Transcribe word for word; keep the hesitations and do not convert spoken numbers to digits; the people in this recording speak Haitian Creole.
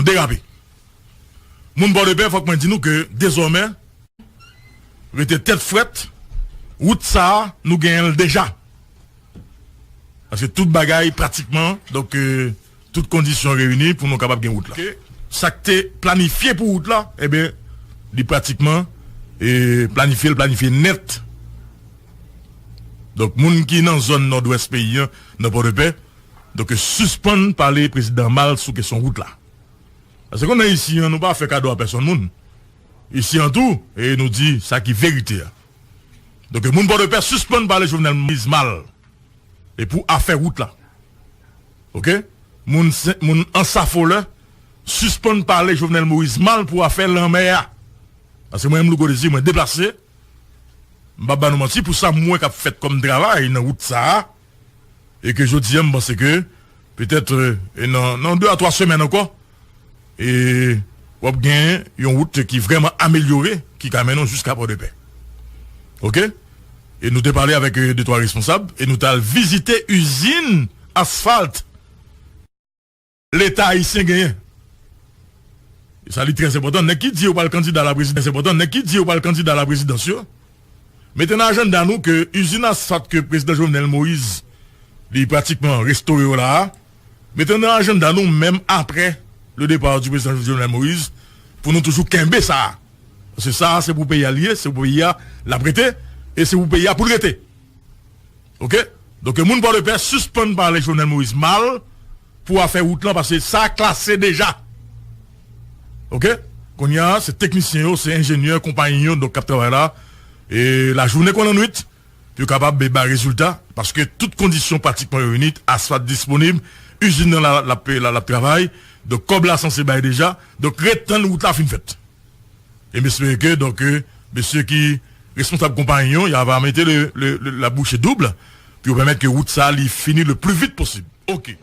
derape. Moun Pòdepè, fòk mwen di nou ke dezòmè, rete tèt frèt, wout sa a, nou genyen l deja. Paske tout bagay pratikman, donk, euh, tout kondisyon reyini pou nou kapab gen wout la. Sa k te planifye pou wout la, ebyen, li pratikman, e planifye, l planifye nèt. Donk, moun ki nan zòn nòdwès peyi an, nan Pòdepè, donk, sispann pale prezidan mal sou kesyon wout la. Paske konnen isi an, nou pa fè kado a pèsonn moun. Isi an tou, e nou di sa ki verite a. Donk, moun Pòdepè sispann pale Jovenel Moïse mal. E pou afè wout la. Oke? Moun, sen- moun Ansafolè sispann pale Jovenel Moïse mal pou afè lanmè a. Paske mwen menm, Louko Dezi, mwen deplase. M p ap ba nou manti, pou sa m wè k ap fèt kòm travay nan wout sa a, e ke jodi a, m panse ke petèt, euh, e nan, nan de a twa semèn ankò, e w ap gen yon wout ki vrèman amelyore, ki ka mennen w jiska Pòdepè. Oke? E nou te pale avèk, euh, de twa responsab, e nou t al vizite izin asfalt Leta ayisyen genyen. E sa li trè enpòtan. Nèg ki di yo pral kandida la prezidan, enpòtan. Nèg ki di yo pral kandida la prezidans yo, mete nan ajanda nou ke izin asfalt ke prezidan Jovenel Moïse, li pratikman restore yo la a, mete nan ajanda nou menm apre le départ du président Jovenel Moïse, pou nou toujou kenbe sa a. Paske sa a, se pou peyi a li ye, se pou peyi a l ap rete, e se pou peyi a pou l rete. Oke? Donk, moun Pòdepè sispann pale Jovenel Moïse mal pou afè wout lan, paske sa klase deja. Oke? Kounye a, se teknisyen yo, se enjenyè konpayi yo, donk, k ap travay la, e lajounen kon lannwit, pou yo kapab bay rezilta, paske tout kondisyon pratikman yo reyini, asfalt disponib, izin nan la, l ap, la, l ap travay, donk, kòb la sanse bay deja, donk, ret tann wout la fin fèt. E m espere ke, donk, euh, mesye ki responsab konpayi yo, y a va mete le, le, le, la bouchée double pou yo pèmèt ke wout sa li fini le plus vite possible. Oke.